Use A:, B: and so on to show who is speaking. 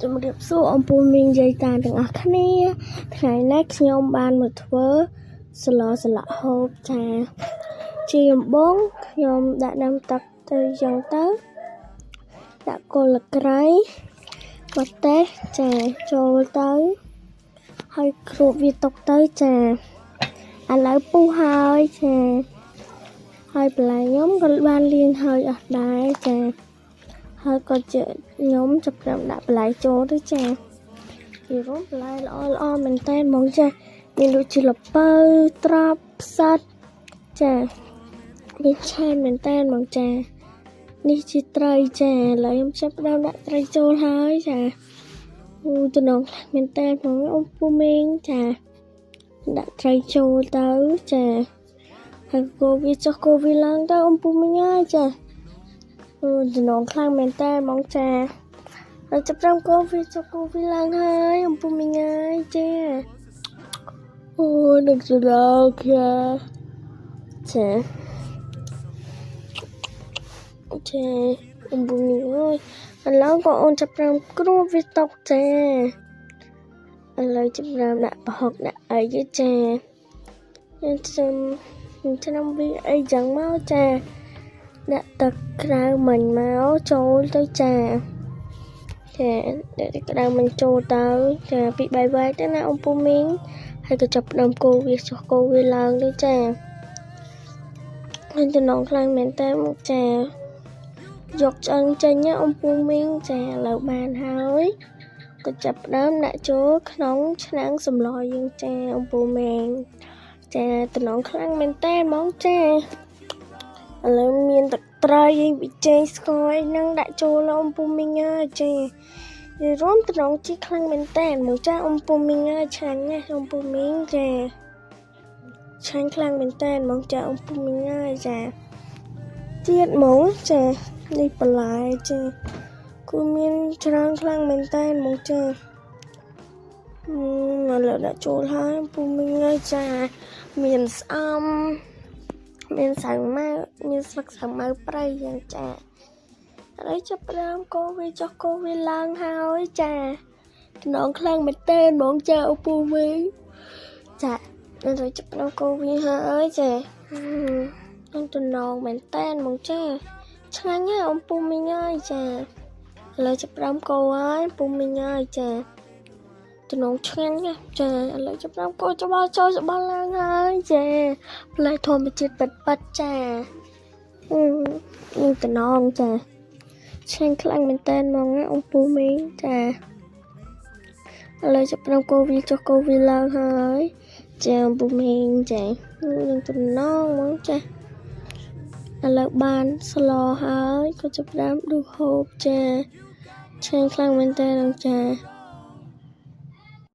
A: ជំរាបសួរអំពូលមីងយាយតាទាំងអស់គ្នាថ្ងៃនេះខ្ញុំបានមកធ្វើស្លស្លហូបចាជាដំបូងខ្ញុំដាក់ដាំទឹកទៅចឹងទៅដាក់គល់ក្រៃម្ទេសចាចូលទៅហើយគ្របវាទុកទៅចាឥឡូវពុះហើយចាហើយបន្លែខ្ញុំក៏បានលាងហើយអស់ដែរចាហើយក៏ជាខ្ញុំចាប់ផ្ដើមដាក់បន្លែចូលទៅចាជារួមបន្លែល្អល្អមែនតើហ្មងចាមានដូចជាល្ពៅត្រប់ផ្សិតចាមានឆែនមែនតើហ្មងចានេះជាត្រីចាឥឡូវខ្ញុំចាប់ផ្ដើមដាក់ត្រីចូលហើយចាអូតំណងខ្លាំងមែនតើហ្មងអ៊ំពូមីងចាដាក់ត្រីចូលទៅចាហើយកូវាចុះកូវាឡើងទៅអ៊ំពូមីងហើយចាអូតំណងខ្លាំងមែនតើហ្មងចាហើយចាប់ផ្ដើមកូវាចុះកូវាឡើងហើយអ៊ំពូមីងហើយចាអូនឹកស្ដាយចាចាចាអ៊ំពូមីងអើយឥឡូវក៏អូនចាប់ផ្ដើមគ្រួវាតុកចាឥឡូវចាប់ផ្ដើមដាក់ប្រហុកដាក់អីទេចាខ្ញុំឆ្នាំវាអីចឹងមកចាដាក់ទឹកក្រៅមិញមកចូលទៅចាចាដាក់ទឹកក្រៅមិញចូលទៅចាពី3វែកទៅណាអ៊ំពូមីងហើយក៏ចាប់ផ្ដើមកូរវាចុះកូរវាឡើងទៅចាហើយចំណងខ្លាំងមែនតើមកចាយកឆ្អឹងចេញណាអ៊ំពូមីងចាឥឡូវបានហើយក៏ចាប់ផ្ដើមដាក់ចូលក្នុងឆ្នាំងសម្លយើងចាអ៊ំពូមីងចាតំណងខ្លាំងមែនតើហ្មងចាឥឡូវមានទឹកត្រីប៊ីចេងស្ករអីហ្នឹងដាក់ចូលអ៊ំពូមីងហើយចានិយាយរួមតំណងជីខ្លាំងមែនតើហ្មងចាអ៊ំពូមីងហើយឆ្ងាញ់ណាស់អ៊ំពូមីងចាឆ្ងាញ់ខ្លាំងមែនតើហ្មងចាអ៊ំពូមីងហើយចាទៀតហ្មងចានេះបន្លែចាគឺមានច្រើនខ្លាំងមែនតើហ្មងចាឥឡូវដាក់ចូលហើយពូមីងហើយចាមានស្អំមានសាំងម៉ៅមានស្លឹកសាំងម៉ៅប្រៃយ៉ាងចាឥឡូវចាប់ផ្ដើមកូរវាចុះកូរវាឡើងហើយចាតំណងខ្លាំងមែនតើហ្មងចាអូពូមីងចាឥឡូវចាប់ផ្ដើមកូរវាហើយចានឹងតំណងមែនតើហ្មងចាឆ្ងាញ់ណាស់អ៊ំពូមីងហើយចាឥឡូវចាប់ផ្ដើមកូរហើយពូមីងហើយចាតំណងឆ្ងាញ់ណាស់ចាឥឡូវចាប់ផ្ដើមកូរច្បល់ចូលច្បល់ឡើងហើយចាផ្លែធម្មជាតិពិតពិតចានឹងតំណងចាឆ្ងាញ់ខ្លាំងមែនតើហ្មងណាអ៊ំពូមីងចាឥឡូវចាប់ផ្ដើមកូរវាចុះកូរវាឡើងហើយចាអ៊ំពូមីងចានឹងតំណងហ្មងចាឥឡូវបានស្លហើយក៏ចាប់ផ្ដើមដួសហូបចាឆ្ងាញ់ខ្លាំងមែនតើនឹងចា